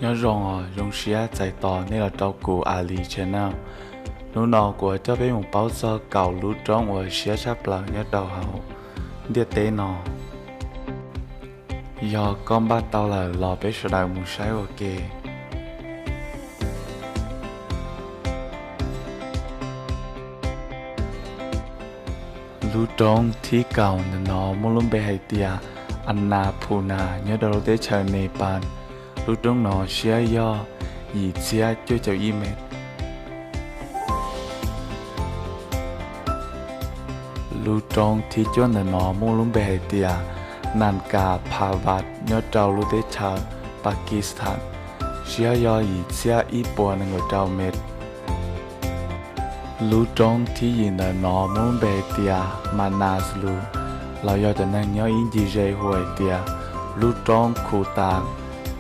Nyob zoo os, zoo siab txais tos nej los rau kuv Ali Channel. Hnub no kuv yuav coj peb mus paub txog kaum lub roob uas siab tshaj plaws nyob rau hauv ntiaj teb no. Yog koj npaj tau lawm los peb sawv daws mus saib ua ke. Lub roob thib kaum ntawm no muaj lub npe hais tias Annapurna nyob rau lub teb chaws Nepal. Lub roob no siab yog yim txhiab cuaj caum ib mev. Lub roob thib cuaj ntawm no muaj lub npe hais tias Nanga Parbat nyob rau lub teb chaws Pakistan, siab yog yim txhiab ib puas nees nkaum rau mev. Lub roob thib yim ntawm no muaj lub npe hais tias Manaslu, los yog cov neeg nyob ib ncig ze hu hais tias lub roob Khutas,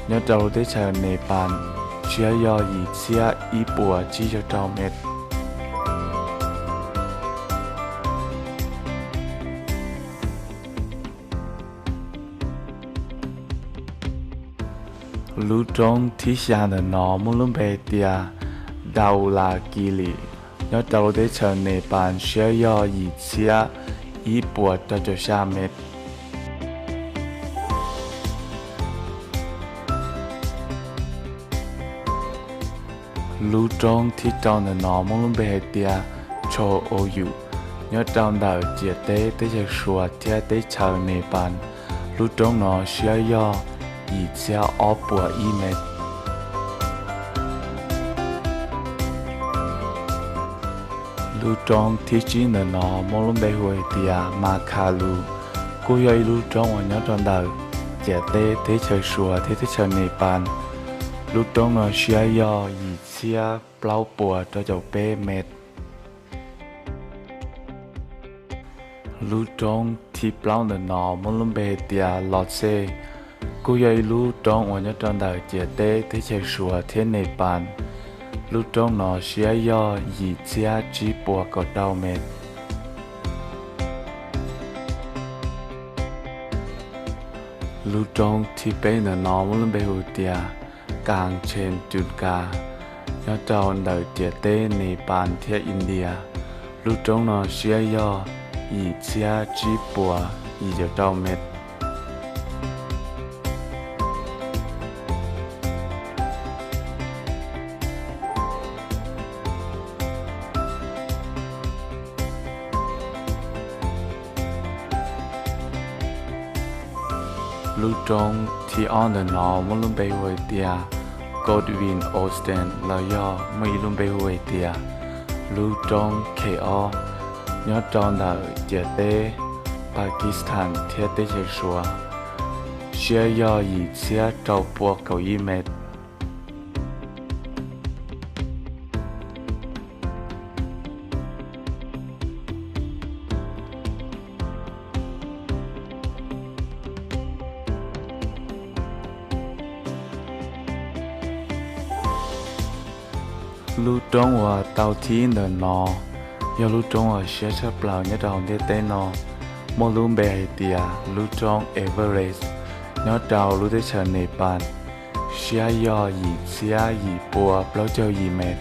nyob rau lub teb chaws Nepal, siab yog yim txhiab ib puas tsib caug rau mev. Lub roob thib xya ntawm no muaj lub npe tias Dhaulagiri, nyob rau lub teb chaws Nepal, siab yog yim txhiab ib puas rau caum xya mev. Lub roob thib rau ntawm no muaj lub npe hais tias Cho Oyu, nyob rau ntawm ciam teb teb chaws Suav thiab teb chaws Nepal. Lub roob no siab yog yim txhiab ob puas ib mev. Lub roob thib tsib ntawm no muaj lub npe hu hais tias Makhalu, kuj yog ib lub roob uas nyob rau ntawm ciam teb teb chaws Suav thiab teb chaws Nepal. Lub roob no siab yog yim txhiab plaub puas rau caum peb mev. Lub roob thib plaub ntawm no muaj lub npe hais tias Los Xej, kuj yog ib lub roob uas nyob rau ntawm ciam teb teb chaws Suav thiab Nepal. Lub roob no siab yog yim txhiab tsib puas kaum rau mev. Lub roob thib peb ntawm no muaj lub npe hu tias Kanchenjunga, nyob rau ntawm ciam teb Nepal thiab India. Lub roob no siab yog yim txhiab tsib puas yim caum rau mev. Lub roob thib ob ntawm no muaj lub npe hu hais tias Godwin Austen los yog muaj ib lub npe hu hais tias lub roob Kheos, nyob rau ntawm ciam teb Pakistan thiab teb chaws Suav, siab yog yim txhiab rau puas kaum ib mev. Lub roob uas tau thib ntawm no yog lub roob uas siab tshaj plaws nyob rau hauv ntiaj teb no, muaj lub npe hais tias lub roob Everest, nyob rau lub teb chaws Nepal, siab yog yim txhiab yim puas plaub caug yim mev.